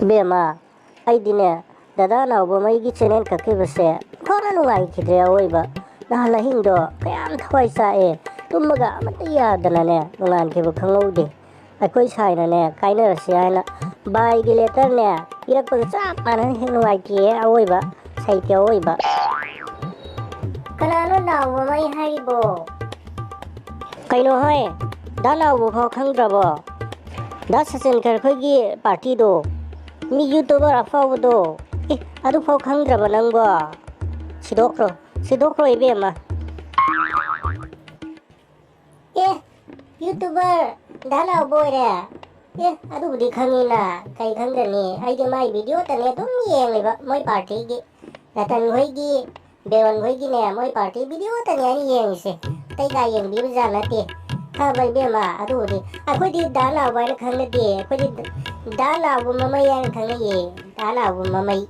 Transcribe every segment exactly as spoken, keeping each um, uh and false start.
ꯏꯕꯦꯝꯃ, ꯑꯩꯗꯤꯅꯦ, ꯗꯗꯥ ꯅꯥꯎꯕꯃꯩꯒꯤ ꯆꯦꯅꯦꯜ ꯀꯛꯈꯤꯕꯁꯦ ꯐꯅ ꯅꯨꯡꯉꯥꯏꯈꯤꯗ꯭ꯔꯦ ꯑꯋꯣꯏꯕ꯫ ꯅꯍꯥꯟ ꯑꯍꯤꯡꯗꯣ ꯀꯌꯥꯝ ꯊꯋꯥꯏ ꯆꯥꯛꯑꯦ, ꯇꯨꯝꯕꯒ ꯑꯃꯠꯇ ꯌꯥꯗꯅꯅꯦ ꯅꯣꯡꯉꯥꯟꯈꯤꯕ ꯈꯪꯍꯧꯗꯦ꯫ ꯑꯩꯈꯣꯏ ꯁꯥꯏꯅꯅꯦ ꯀꯥꯏꯅꯔꯁꯤ ꯍꯥꯏꯅ ꯕꯥꯏꯒꯤ ꯂꯦꯇꯔꯅꯦ ꯄꯤꯔꯛꯄꯒ ꯆꯞ ꯃꯥꯟꯅꯅ ꯍꯦꯛ ꯅꯨꯡꯉꯥꯏꯇꯦꯌꯦ ꯑꯋꯣꯏꯕ, ꯁꯩꯇ ꯑꯋꯣꯏꯕ꯫ ꯀꯅꯥꯅꯣ ꯅꯥꯎꯕꯃꯩ ꯍꯥꯏꯔꯤꯕꯣ? ꯀꯩꯅꯣ ꯍꯣꯏ, ꯗꯥ ꯅꯥꯎꯕ ꯐꯥꯎ ꯈꯪꯗ꯭ꯔꯕꯣ? ꯗꯥ ꯁꯆꯤꯟ ꯈꯔꯈꯣꯏꯒꯤ ꯄꯥꯔꯇꯤꯗꯣ, ꯃꯤ ꯌꯨꯇꯨꯕꯔ ꯑꯐꯥꯎꯕꯗꯣ, ꯑꯦ, ꯑꯗꯨꯐꯥꯎ ꯈꯪꯗ꯭ꯔꯕ ꯅꯪꯕꯣ? ꯁꯤꯗꯣꯛꯈ꯭ꯔꯣ, ꯁꯤꯗꯣꯛꯈ꯭ꯔꯣ ꯏꯕꯦꯝꯃ꯫ ꯑꯦ, ꯌꯨꯇꯨꯕꯔ ꯗꯥ ꯅꯥꯎꯕ ꯑꯣꯏꯔꯦ? ꯑꯦ, ꯑꯗꯨꯕꯨꯗꯤ ꯈꯪꯉꯤꯅ, ꯀꯩ ꯈꯪꯗꯅꯤ? ꯑꯩꯗꯤ ꯃꯥꯏ ꯚꯤꯗꯤꯑꯣꯇꯅꯦ ꯑꯗꯨꯝ ꯌꯦꯡꯉꯤꯕ, ꯃꯣꯏ ꯄꯥꯔꯇꯤꯒꯤ, ꯔꯇꯟ ꯍꯣꯏꯒꯤ, ꯕꯦꯔꯣꯟ ꯍꯣꯏꯒꯤꯅꯦ, ꯃꯣꯏ ꯄꯥꯔꯇꯤ ꯚꯤꯗꯤꯑꯣꯇꯅꯦ ꯑꯩꯅ ꯌꯦꯡꯉꯤꯁꯦ꯫ ꯑꯇꯩ ꯀꯥ ꯌꯦꯡꯕꯤꯕꯖꯥꯠ ꯅꯠꯇꯦ꯫ ꯈꯪꯉꯕ ꯏꯕꯦꯝꯃ, ꯑꯗꯨꯕꯨꯗꯤ ꯑꯩꯈꯣꯏꯗꯤ ꯗꯥ ꯅꯥꯎꯕ ꯍꯥꯏꯅ ꯈꯪꯅꯗꯦ, ꯑꯩꯈꯣꯏꯗꯤ ꯗꯥ ꯅꯥꯎꯕ ꯃꯃꯩ ꯍꯥꯏꯅ ꯈꯪꯅꯩꯌꯦ꯫ ꯗꯥ ꯅꯥꯎꯕ ꯃꯃꯩ,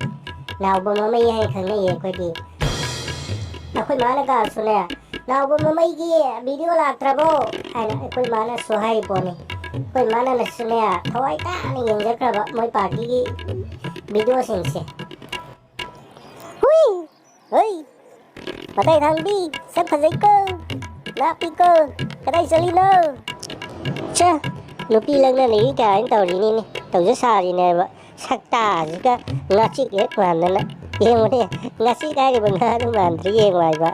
ꯅꯥꯎꯕ ꯃꯃꯩ ꯍꯥꯏꯅ ꯈꯪꯅꯩꯌꯦ ꯑꯩꯈꯣꯏꯗꯤ꯫ ꯑꯩꯈꯣꯏ ꯃꯥꯅ ꯀꯥꯁꯨꯅꯦ, "ꯅꯥꯎꯕ ꯃꯃꯩꯒꯤ ꯚꯤꯗꯤꯑꯣ ꯂꯥꯛꯇ꯭ꯔꯕꯣ?" ꯍꯥꯏꯅ ꯑꯩꯈꯣꯏ ꯃꯥꯅꯁꯨ ꯍꯥꯏꯔꯤ ꯄꯣꯠꯅꯤ꯫ ꯑꯩꯈꯣꯏ ꯃꯥꯅꯁꯨꯅꯦ ꯊꯋꯥꯏ ꯇꯥꯅ ꯌꯦꯡꯖꯈ꯭ꯔꯕ ꯃꯣꯏ ꯄꯥꯔꯇꯤꯒꯤ ꯚꯤꯗꯤꯑꯣꯁꯤꯡꯁꯦ꯫ ꯍꯨꯏ! ꯍꯩ! ꯃꯇꯩ ꯊꯥꯡꯕꯤ, ꯁꯛ ꯐꯖꯩꯀꯣ, ꯂꯥꯞꯄꯤꯀꯣ, ꯀꯗꯥꯏ ꯆꯠꯂꯤꯅꯣ? ꯆꯦ, ꯅꯨꯄꯤ ꯂꯛꯅ ꯂꯩꯔꯤ ꯀꯥꯏꯅ ꯇꯧꯔꯤꯅꯤꯅꯦ, ꯇꯧꯖ ꯁꯥꯔꯤꯅꯦꯕ꯫ ꯁꯛꯇꯥꯁꯤꯒ ꯉꯥꯆꯤꯛ ꯍꯦꯛ ꯃꯥꯟꯗꯅ꯫ ꯌꯦꯡꯉꯨꯅꯦ, ꯉꯥꯆꯤꯛ ꯍꯥꯏꯔꯤꯕ ꯉꯥꯗꯨ ꯃꯥꯟꯗ꯭ꯔꯤ, ꯌꯦꯡꯉꯨ ꯍꯥꯏꯕ꯫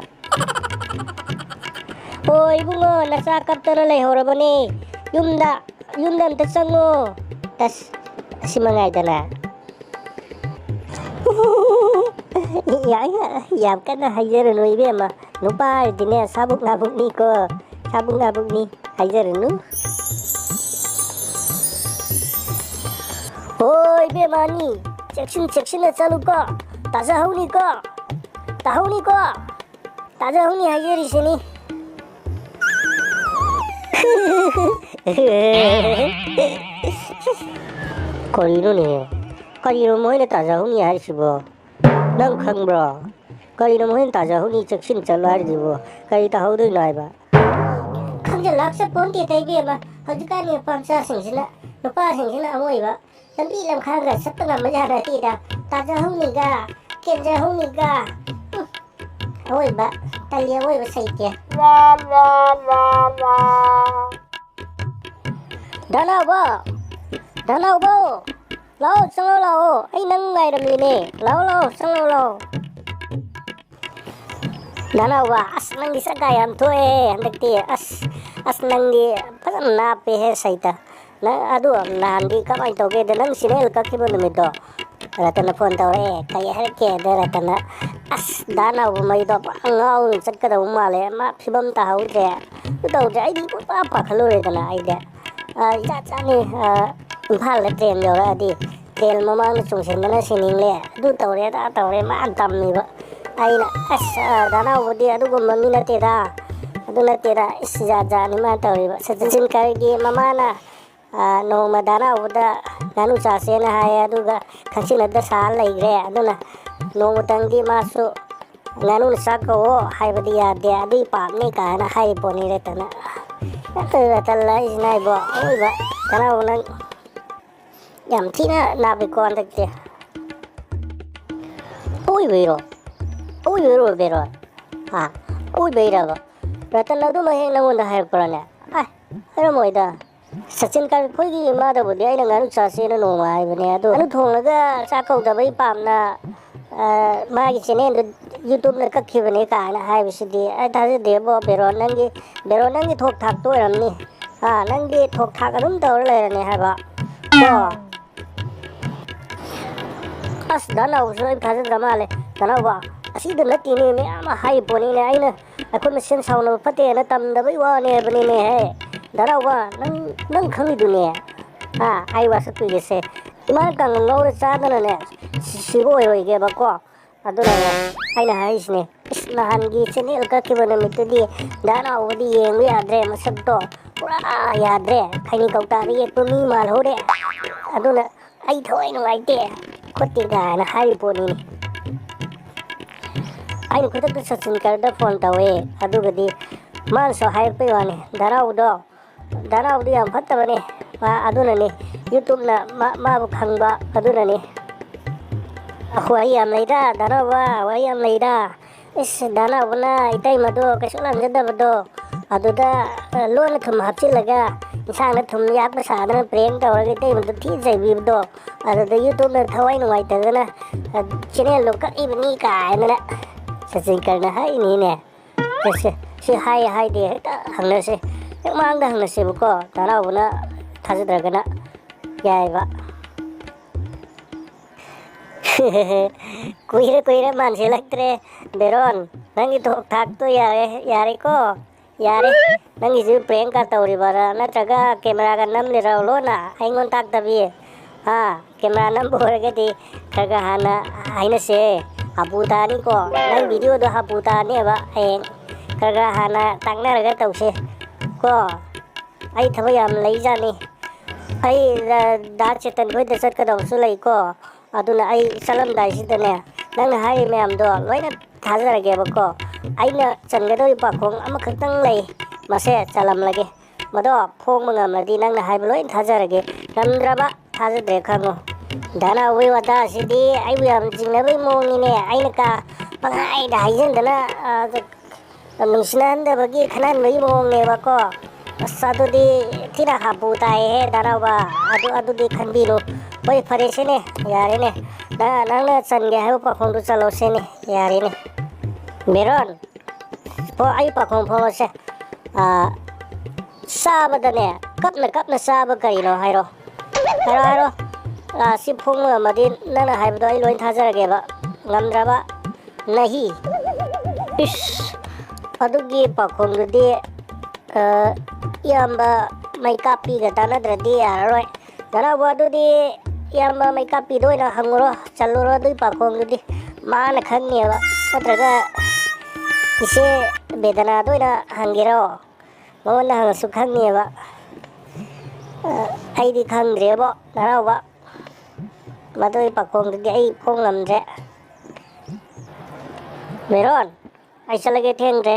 ꯑꯣ ꯏꯕꯨꯡꯉꯣ, ꯅꯆꯥ ꯀꯞꯇꯅ ꯂꯩꯍꯧꯔꯕꯅꯦ꯫ ꯌꯨꯝꯗ, ꯌꯨꯝꯗ ꯑꯝꯇ ꯆꯪꯉꯣ꯫ ꯑꯁ, ꯑꯁꯤ ꯃꯉꯥꯏꯗꯅ꯫ ꯌꯥꯏ, ꯌꯥꯏ, ꯌꯥꯝ ꯀꯟꯅ ꯍꯥꯏꯖꯔꯨꯅꯨ ꯏꯕꯦꯝꯃ꯫ ꯅꯨꯄꯥ ꯍꯥꯏꯔꯗꯤꯅꯦ, ꯁꯥꯕꯨꯛ ꯅꯥꯕꯨꯛꯅꯤꯀꯣ꯫ ꯁꯥꯕꯨꯛ ꯅꯥꯕꯨꯛꯅꯤ꯫ ꯍꯥꯏꯖꯔꯨꯅꯨ꯫ ꯍꯣꯏ, ꯏꯕꯦꯝꯃ ꯑꯅꯤ, ꯆꯦꯛꯁꯤꯟ ꯆꯦꯛꯁꯤꯟꯅ ꯆꯠꯂꯨꯀꯣ꯫ ꯇꯥꯖꯍꯧꯅꯤꯀꯣ꯫ ꯇꯥꯍꯧꯅꯤꯀꯣ꯫ ꯇꯥꯖꯍꯧꯅꯤ ꯍꯥꯏꯖꯔꯤꯁꯤꯅꯤ꯫ ꯀꯔꯤꯅꯣꯅꯦ? ꯀꯔꯤꯅꯣ ꯃꯣꯏꯅ ꯇꯥꯖꯍꯧꯅꯤ ꯍꯥꯏꯔꯤꯁꯤꯕꯣ? ꯅꯪ ꯈꯪꯕ꯭ꯔꯣ? ꯀꯔꯤꯅꯣ ꯃꯣꯏꯅ ꯇꯥꯖꯍꯧꯅꯤ, ꯆꯦꯛꯁꯤꯟ ꯆꯠꯂꯣ ꯍꯥꯏꯔꯤꯁꯤꯕꯣ? ꯀꯔꯤ ꯇꯥꯍꯧꯗꯣꯏꯅꯣ ꯍꯥꯏꯕ? ꯈꯪꯖꯤꯜꯂꯛ ꯆꯠꯄꯣꯟꯇꯦꯗ ꯏꯕꯦꯝꯃ꯫ ꯍꯧꯖꯤꯛꯀꯥꯟꯒꯤ ꯅꯨꯄꯥ ꯃꯆꯥꯁꯤꯡꯁꯤꯅ, ꯅꯨꯄꯥꯁꯤꯡꯁꯤꯅ ꯑꯋꯣꯏꯕ ꯂꯝꯕꯤ ꯂꯝꯈꯥꯡꯒ ꯆꯠꯄ ꯉꯝꯕ ꯖꯥꯠ ꯅꯠꯇꯦꯗ꯫ ꯇꯥꯖꯍꯧꯅꯤꯒ, ꯀꯦꯟꯖꯍꯧꯅꯤꯒ꯫ ꯎꯝ, ꯑꯋꯣꯏꯕ, ꯇꯜꯂꯤ ꯑꯋꯣꯏꯕ ꯁꯩꯇꯦ꯫ ꯗꯥ ꯅꯥꯎꯕ! ꯗꯥ ꯅꯥꯎꯕ! ꯂꯥꯛꯑꯣ, ꯆꯪꯉꯛꯑꯣ, ꯂꯥꯛꯑꯣ꯫ ꯑꯩ ꯅꯪ ꯉꯥꯏꯔꯝꯃꯤꯅꯦ꯫ ꯂꯥꯛꯑꯣ, ꯂꯥꯛꯑꯣ, ꯆꯪꯉꯛꯑꯣ, ꯂꯥꯛꯑꯣ꯫ ꯗꯥ ꯅꯥꯎꯕ, ꯑꯁ, ꯅꯪꯗꯤ ꯁꯛꯀ ꯌꯥꯝ ꯊꯣꯛꯑꯦ ꯍꯟꯗꯛꯇꯤ꯫ ꯑꯁ, ꯑꯁ, ꯅꯪꯗꯤ ꯐꯖꯅ ꯅꯥꯞꯄꯦꯍꯦ ꯁꯩꯇ꯫ ꯅꯪ ꯑꯗꯨ ꯅꯍꯥꯟꯗꯤ ꯀꯃꯥꯏꯅ ꯇꯧꯒꯦꯗ, ꯅꯪ ꯆꯦꯅꯦꯜ ꯀꯛꯈꯤꯕ ꯅꯨꯃꯤꯠꯇꯣ? ꯔꯇꯟꯅ ꯐꯣꯟ ꯇꯧꯔꯛꯑꯦ꯫ ꯀꯩ ꯍꯥꯏꯔꯛꯀꯦꯗ ꯔꯇꯟꯅ, "ꯑꯁ, ꯗꯥ ꯅꯥꯎꯕ ꯃꯩꯗꯣ ꯄꯨꯔꯥ ꯉꯥꯎꯅ ꯆꯠꯀꯗꯧꯕ ꯃꯥꯜꯂꯦ꯫ ꯃꯥ ꯐꯤꯕꯝ ꯇꯥꯍꯧꯗ꯭ꯔꯦ꯫ ꯑꯗꯨ ꯇꯧꯗ꯭ꯔꯦ꯫" ꯑꯩꯗꯤ ꯄꯨꯡꯄꯥ ꯄꯥꯈꯠꯂꯨꯔꯦꯗꯅ ꯑꯩꯗꯤ꯫ ꯑ, ꯏꯆꯥ ꯆꯥꯅꯤ, ꯑ, ꯏꯝꯐꯥꯜꯗ ꯇ꯭ꯔꯦꯟ ꯌꯧꯔꯛꯑꯗꯤ ꯇ꯭ꯔꯦꯟ ꯃꯃꯥꯡꯗ ꯆꯣꯡꯁꯤꯟꯗꯅ ꯁꯤꯅꯤꯡꯂꯦ꯫ ꯑꯗꯨ ꯇꯧꯔꯦ, ꯑꯗꯥ ꯇꯧꯔꯦ, ꯃꯥꯅ ꯇꯝꯃꯤꯕ꯫ ꯑꯩꯅ, "ꯑꯁ, ꯑ, ꯗꯥ ꯅꯥꯎꯕꯗꯤ ꯑꯗꯨꯒꯨꯝꯕ ꯃꯤ ꯅꯠꯇꯦꯗ꯫ ꯑꯗꯨ ꯅꯠꯇꯦꯗ꯫ ꯏꯁ, ꯖꯥꯠ ꯖꯥꯠꯅꯤ ꯃꯥꯅ ꯇꯧꯔꯤꯕ꯫" ꯁꯆꯤꯟ ꯀꯔꯒꯤ ꯃꯃꯥꯅ, ꯑ, ꯅꯣꯡꯃ ꯗꯥ ꯅꯥꯎꯕꯗ ꯉꯥꯅꯨ ꯆꯥꯁꯦꯅ ꯍꯥꯏꯌꯦ, ꯑꯗꯨꯒ ꯈꯪꯆꯤꯟꯅꯗ ꯁꯥꯔ ꯂꯩꯈ꯭ꯔꯦ꯫ ꯑꯗꯨꯅ ꯅꯣꯡꯃꯇꯪꯗꯤ ꯃꯥꯁꯨ ꯉꯥꯅꯨꯅ ꯆꯥꯛ ꯀꯧꯋꯣ ꯍꯥꯏꯕꯗꯤ ꯌꯥꯗꯦ, ꯑꯗꯨꯏ ꯄꯥꯞꯅꯤ ꯀꯥꯏꯅ ꯍꯥꯏꯔꯤ ꯄꯣꯠꯅꯤ ꯔꯇꯟꯅ꯫ ꯅꯠꯇꯦ ꯔꯇꯟ ꯍꯥꯏꯁꯤꯅ ꯏꯕꯣ, ꯑꯋꯣꯏꯕ ꯗꯥ ꯅꯥꯎꯕ ꯅꯪ ꯌꯥꯝ ꯊꯤꯅ ꯅꯥꯞꯄꯤꯀꯣ ꯍꯟꯗꯛꯇꯤ꯫ ꯑꯣꯏꯕꯩꯔꯣ? ꯑꯣꯏꯕꯩꯔꯣ, ꯑꯣꯏꯕꯩꯔꯣ? ꯍꯥ? ꯑꯣꯏꯕꯩꯔꯕ? ꯔꯇꯟ ꯑꯗꯨꯃꯛ ꯍꯦꯛ ꯅꯪꯉꯣꯟꯗ ꯍꯥꯏꯔꯛꯄ꯭ꯔꯥꯅꯦ? ꯑꯦ, ꯍꯥꯏꯔꯝꯃꯣꯏꯗ꯫ ꯁꯆꯤꯟ ꯀꯔ-, ꯑꯩꯈꯣꯏꯒꯤ ꯏꯃꯥꯗꯕꯨꯗꯤ ꯑꯩꯅ ꯉꯥꯅꯨ ꯆꯥꯁꯦꯅ ꯅꯣꯡꯃ ꯍꯥꯏꯕꯅꯦ, ꯑꯗꯣ ꯉꯥꯅꯨ ꯊꯣꯡꯉꯒ ꯆꯥꯛ ꯀꯧꯗꯕꯩ ꯄꯥꯞꯅ, ꯑ, ꯃꯥꯒꯤ ꯆꯦꯅꯦꯜꯗꯨ YouTube-ꯅ ꯀꯛꯈꯤꯕꯅꯦ ꯀꯥꯏꯅ ꯍꯥꯏꯕꯁꯤꯗꯤ ꯑꯩ ꯊꯥꯖꯗꯦꯕꯣ꯫ ꯕꯦꯔꯣꯟ, ꯅꯪꯒꯤ, ꯕꯦꯔꯣꯟ, ꯅꯪꯒꯤ ꯊꯣꯛ ꯊꯥꯛꯇꯣ ꯑꯣꯏꯔꯝꯅꯤ꯫ ꯑꯥ, ꯅꯪꯗꯤ ꯊꯣꯛ ꯊꯥꯛ ꯑꯗꯨꯝ ꯇꯧꯔ ꯂꯩꯔꯅꯤ ꯍꯥꯏꯕ꯫ ꯀꯣ? ꯑꯁ, ꯗꯥ ꯅꯥꯎꯕꯁꯨ ꯑꯩ ꯊꯥꯖꯗ꯭ꯔ ꯃꯥꯜꯂꯦ꯫ ꯗꯥ ꯅꯥꯎꯕ, ꯑꯁꯤꯗ ꯅꯠꯇꯦꯅꯦ, ꯃꯌꯥꯝ ꯑꯃ ꯍꯥꯏꯔꯤ ꯄꯣꯠꯅꯤꯅꯦ꯫ ꯑꯩꯅ ꯑꯩꯈꯣꯏ ꯃꯁꯦꯟ ꯁꯥꯎꯅꯕ ꯐꯠꯇꯦꯅ ꯇꯝꯗꯕꯩ ꯋꯥꯅꯦ ꯍꯥꯏꯕꯅꯤꯅꯦꯍꯦ꯫ ꯗꯥ ꯅꯥꯎꯕ, ꯅꯪ, ꯅꯪ ꯈꯪꯉꯤꯗꯨꯅꯦ꯫ ꯑꯥ, ꯑꯩ ꯋꯥꯁꯛ ꯇꯨꯏꯒꯦꯁꯦ꯫ ꯏꯃꯥꯅ ꯀꯥꯡꯉꯧ ꯉꯧꯔ ꯆꯥꯗꯅꯅꯦ, ꯁꯤ-, ꯁꯤꯕ ꯑꯣꯏꯔꯣꯏꯒꯦꯕꯀꯣ꯫ ꯑꯗꯨꯅꯅꯦ ꯑꯩꯅ ꯍꯥꯏꯔꯤꯁꯤꯅꯦ꯫ ꯏꯁ, ꯅꯍꯥꯟꯒꯤ ꯆꯦꯅꯦꯜ ꯀꯛꯈꯤꯕ ꯅꯨꯃꯤꯠꯇꯨꯗꯤ ꯗꯥ ꯅꯥꯎꯕꯗꯤ ꯌꯦꯡꯕ ꯌꯥꯗ꯭ꯔꯦ, ꯃꯁꯛꯇꯣ ꯄꯨꯔꯥ ꯌꯥꯗ꯭ꯔꯦ, ꯈꯩꯅꯤ ꯀꯧꯇꯥꯗ ꯌꯦꯛꯄ ꯃꯤ ꯃꯥꯜꯍꯧꯔꯦ꯫ ꯑꯗꯨꯅ ꯑꯩ ꯊꯋꯥꯏ ꯅꯨꯡꯉꯥꯏꯇꯦ ꯈꯣꯠꯇꯦ ꯀꯥꯏꯅ ꯍꯥꯏꯔꯤ ꯄꯣꯠꯅꯤꯅꯦ꯫ ꯑꯩꯅ ꯈꯨꯗꯛꯇ ꯁꯆꯤꯟ ꯀꯔꯗ ꯐꯣꯟ ꯇꯧꯋꯦ꯫ ꯑꯗꯨꯒꯗꯤ ꯃꯥꯅꯁꯨ ꯍꯥꯏꯔꯛꯄꯩ ꯋꯥꯅꯤ, "ꯗꯥ ꯅꯥꯎꯕꯗꯣ, ꯗꯥ ꯅꯥꯎꯕꯗꯤ ꯌꯥꯝ ꯐꯠꯇꯕꯅꯦ, ꯃꯥ ꯑꯗꯨꯅꯅꯤ꯫ YouTube-ꯅ ꯃꯥ-, ꯃꯥꯕꯨ ꯈꯪꯕ ꯑꯗꯨꯅꯅꯤ꯫ ꯋꯥꯔꯤ ꯌꯥꯝ ꯂꯩꯗ, ꯗꯥꯅꯥꯎꯕ, ꯋꯥꯔꯤ ꯌꯥꯝ ꯂꯩꯗ꯫ ꯏꯁ, ꯗꯥꯅꯥꯎꯕꯅ ꯏꯇꯩꯃꯗꯣ ꯀꯩꯁꯨ ꯂꯥꯟꯖꯗꯕꯗꯣ, ꯑꯗꯨꯗ, ꯑ, ꯂꯣꯟꯅ ꯊꯨꯝ ꯍꯥꯞꯆꯤꯜꯂꯒ, ꯏꯟꯁꯥꯡꯗ ꯊꯨꯝ ꯌꯥꯛꯄ ꯁꯥꯗꯅ prank ꯇꯧꯔꯒ ꯏꯇꯩꯃꯗꯣ ꯊꯤ ꯆꯩꯕꯤꯕꯗꯣ, ꯑꯗꯨꯗ YouTube-ꯅ ꯊꯋꯥꯏ ꯅꯨꯡꯉꯥꯏꯇꯗꯅ, ꯑ, channel-ꯗꯣ ꯀꯛꯏꯕꯅꯤ ꯀꯥꯏꯅ ꯁꯆꯤꯟ ꯀꯔꯅ ꯍꯥꯏꯅꯤꯅꯦ꯫ ꯁꯦ, ꯁꯦ, ꯁꯤ ꯍꯥꯏ ꯍꯥꯏꯗꯦ ꯍꯦꯛꯇ ꯍꯪꯅꯁꯦ꯫ ꯍꯦꯛ ꯃꯥꯡꯗ ꯍꯪꯅꯁꯦꯕꯀꯣ, ꯗꯥꯅꯥꯎꯕꯅ ꯊꯥꯖꯗ꯭ꯔꯒꯅ꯫ ꯌꯥꯏꯕ꯫ ꯀꯨꯏꯔꯦ, ꯀꯨꯏꯔꯦ ꯃꯥꯟꯁꯤꯜꯂꯛꯇ꯭ꯔꯦ꯫ ꯕꯦꯔꯣꯟ, ꯅꯪꯒꯤ ꯊꯣꯛ ꯊꯥꯛꯇꯣ ꯌꯥꯔꯦ, ꯌꯥꯔꯦꯀꯣ? ꯌꯥꯔꯦ꯫ ꯅꯪꯒꯤꯁꯨ prank-ꯀ ꯇꯧꯔꯤꯕꯔꯥ? ꯅꯠꯇ꯭ꯔꯒ camera-ꯒ ꯅꯝꯂꯤꯔꯣ ꯂꯣꯟꯅ? ꯑꯩꯉꯣꯟ ꯇꯥꯛꯇꯕꯤ꯫ ꯍꯥ? Camera ꯅꯝꯕ ꯑꯣꯏꯔꯒꯗꯤ ꯈꯔ ꯈꯔ ꯍꯥꯟꯅ ꯍꯥꯏꯅꯁꯦ꯫ ꯍꯥꯄꯨ ꯇꯥꯅꯤꯀꯣ꯫ ꯅꯪ video-ꯗꯣ ꯍꯥꯄꯨ ꯇꯥꯅꯦꯕ ꯍꯌꯦꯡ꯫ ꯈꯔ ꯈꯔ ꯍꯥꯟꯅ ꯇꯥꯛꯅꯔꯒ ꯇꯧꯁꯦ꯫ ꯀꯣ? ꯑꯩ ꯊꯕꯛ ꯌꯥꯝ ꯂꯩꯖꯥꯠꯅꯤ꯫ ꯑꯩ, ꯑ, ꯗꯥ ꯆꯦꯇꯟ ꯈꯣꯏꯗ ꯆꯠꯀꯗꯕꯁꯨ ꯂꯩꯀꯣ꯫ ꯑꯗꯨꯅ ꯑꯩ ꯆꯠꯂꯝꯗꯥꯏꯁꯤꯗꯅꯦ, ꯅꯪꯅ ꯍꯥꯏꯔꯤ ꯃꯌꯥꯝꯗꯣ ꯂꯣꯏꯅ ꯊꯥꯖꯔꯒꯦꯕꯀꯣ꯫ ꯑꯩꯅ ꯆꯟꯒꯗꯧꯔꯤ ꯄꯥꯈꯣꯡ ꯑꯃꯈꯛꯇꯪ ꯂꯩ, ꯃꯁꯦ ꯆꯜꯂꯝꯂꯒꯦ꯫ ꯃꯗꯣ ꯐꯣꯡꯕ ꯉꯝꯂꯗꯤ ꯅꯪꯅ ꯍꯥꯏꯕ ꯂꯣꯏ ꯊꯥꯖꯔꯒꯦ, ꯉꯝꯗ꯭ꯔꯕ ꯊꯥꯖꯗ꯭ꯔꯦ ꯈꯪꯉꯨ꯫ ꯗꯥꯅꯥꯎꯕꯒꯤ ꯋꯥꯇꯥꯁꯤꯗꯤ ꯑꯩꯕꯨ ꯌꯥꯝ ꯆꯤꯡꯅꯕꯒꯤ ꯃꯑꯣꯡꯅꯤꯅꯦ꯫ ꯑꯩꯅ ꯀꯥ ꯄꯪꯍꯥꯏꯗ ꯍꯥꯏꯖꯤꯟꯗꯅ, ꯑ, ꯅꯨꯡꯁꯤꯅꯍꯟꯗꯕꯒꯤ ꯈꯟꯍꯟꯕꯒꯤ ꯃꯑꯣꯡꯅꯦꯕꯀꯣ꯫ ꯑꯁ, ꯑꯗꯨꯗꯤ ꯊꯤꯅ ꯍꯥꯄꯨ ꯇꯥꯏꯍꯦ, ꯗꯥꯅꯥꯎꯕ꯫ ꯑꯗꯨ, ꯑꯗꯨꯗꯤ ꯈꯟꯕꯤꯅꯨ꯫ ꯍꯣꯏ, ꯐꯔꯦꯁꯦꯅꯦ, ꯌꯥꯔꯦꯅꯦ꯫ ꯅ-, ꯅꯪꯅ ꯆꯟꯒꯦ ꯍꯥꯏꯕ ꯄꯥꯈꯣꯡꯗꯨ ꯆꯜꯂꯣꯁꯦꯅꯦ, ꯌꯥꯔꯦꯅꯦ꯫ ꯕꯦꯔꯣꯟ, ꯍꯣ, ꯑꯩ ꯄꯥꯈꯣꯡ ꯐꯣꯡꯉꯁꯦ꯫ ꯑꯥ, ꯆꯥꯕꯗꯅꯦ, ꯀꯞꯅ ꯀꯞꯅ ꯆꯥꯕ ꯀꯔꯤꯅꯣ ꯍꯥꯏꯔꯣ꯫ ꯍꯥꯏꯔꯣ, ꯍꯥꯏꯔꯣ꯫ ꯑꯥ, ꯁꯤ ꯐꯣꯡꯕ ꯉꯝꯃꯗꯤ ꯅꯪꯅ ꯍꯥꯏꯕꯗꯣ ꯑꯩ ꯂꯣꯏ ꯊꯥꯖꯔꯒꯦꯕ꯫ ꯉꯝꯗ꯭ꯔꯕ? ꯅꯍꯤ꯫ ꯏꯁ, ꯑꯗꯨꯒꯤ ꯄꯥꯈꯣꯡꯗꯨꯗꯤ, ꯑ, ꯏꯌꯥꯝꯕ ꯃꯩꯀꯥꯞꯄꯤꯒ ꯇꯥꯟꯅꯗ꯭ꯔꯗꯤ ꯌꯥꯔꯔꯣꯏ꯫ ꯅꯅꯥꯎꯕ, ꯑꯗꯨꯗꯤ ꯏꯌꯥꯝꯕ ꯃꯩꯀꯥꯞꯄꯤꯗ ꯑꯣꯏꯅ ꯍꯪꯉꯨꯔꯣ, ꯆꯜꯂꯨꯔꯣ ꯑꯗꯨꯒꯤ ꯄꯥꯈꯣꯡꯗꯨꯗꯤ꯫ ꯃꯥꯅ ꯈꯪꯅꯦꯕ꯫ ꯅꯠꯇ꯭ꯔꯒ ꯏꯆꯦ ꯕꯦꯗꯅꯥꯗ ꯑꯣꯏꯅ ꯍꯪꯒꯦꯔꯣ? ꯃꯉꯣꯟꯗ ꯍꯪꯉꯁꯨ ꯈꯪꯅꯦꯕ꯫ ꯑ, ꯑꯩꯗꯤ ꯈꯪꯗ꯭ꯔꯦꯕꯣ, ꯅꯅꯥꯎꯕ꯫ ꯃꯗꯨꯒꯤ ꯄꯥꯈꯣꯡꯗꯨꯗꯤ ꯑꯩ ꯐꯣꯡ ꯉꯝꯗ꯭ꯔꯦ꯫ ꯃꯦꯔꯣꯟ, ꯑꯩ ꯆꯠꯂꯒꯦ, ꯊꯦꯡꯗ꯭ꯔꯦ꯫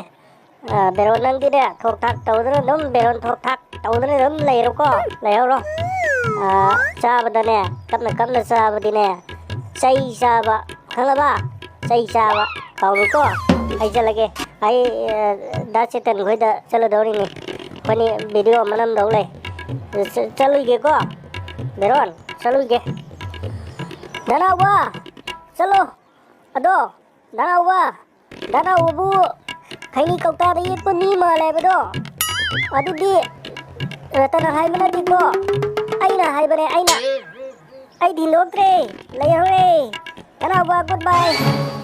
ꯑ, ꯕꯦꯔꯣꯟ, ꯅꯪꯗꯤꯅꯦ, ꯊꯣꯛ ꯊꯥꯛ ꯇꯧꯗꯅ ꯑꯗꯨꯝ, ꯕꯦꯔꯣꯟ, ꯊꯣꯛ ꯊꯥꯛ ꯇꯧꯗꯅ ꯑꯗꯨꯝ ꯂꯩꯔꯣꯀꯣ, ꯂꯩꯍꯧꯔꯣ꯫ ꯑ, ꯆꯥꯕꯗꯅꯦ, ꯀꯞꯅ ꯀꯞꯅ ꯆꯥꯕꯗꯤꯅꯦ, ꯆꯩ ꯆꯥꯕ, ꯈꯪꯉꯕ? ꯆꯩ ꯆꯥꯕ꯫ ꯀꯥꯎꯅꯨꯀꯣ꯫ ꯑꯩ ꯆꯠꯂꯒꯦ꯫ ꯑꯩ, ꯑ, ꯗꯥ ꯆꯦꯇꯟ ꯈꯣꯏꯗ ꯆꯠꯂꯨꯗꯧꯔꯤꯅꯤ꯫ ꯑꯩꯈꯣꯏꯅꯤ ꯚꯤꯗꯤꯑꯣ ꯑꯃ ꯅꯝꯗꯧ ꯂꯩ꯫ ꯆ-, ꯆꯠꯂꯨꯏꯒꯦꯀꯣ꯫ ꯕꯦꯔꯣꯟ, ꯆꯠꯂꯨꯏꯒꯦ꯫ ꯗꯥ ꯅꯥꯎꯕ, ꯆꯠꯂꯣ꯫ ꯑꯗꯣ, ꯗꯥ ꯅꯥꯎꯕ, ꯗꯥ ꯅꯥꯎꯕꯕꯨ ꯈꯩꯅꯤ ꯀꯧꯇꯥꯗ ꯌꯦꯠꯄ ꯃꯤ ꯃꯥꯜꯂꯦ ꯍꯥꯏꯕꯗꯣ, ꯑꯗꯨꯗꯤ ꯔꯇꯟꯅ ꯍꯥꯏꯕ ꯅꯠꯇꯦꯀꯣ, ꯑꯩꯅ ꯍꯥꯏꯕꯅꯦ, ꯑꯩꯅ꯫ ꯑꯩ ꯊꯤꯟꯗꯣꯛꯇ꯭ꯔꯦ, ꯂꯩꯍꯧꯔꯦ꯫ ꯗꯥ ꯅꯥꯎꯕ, good bye꯫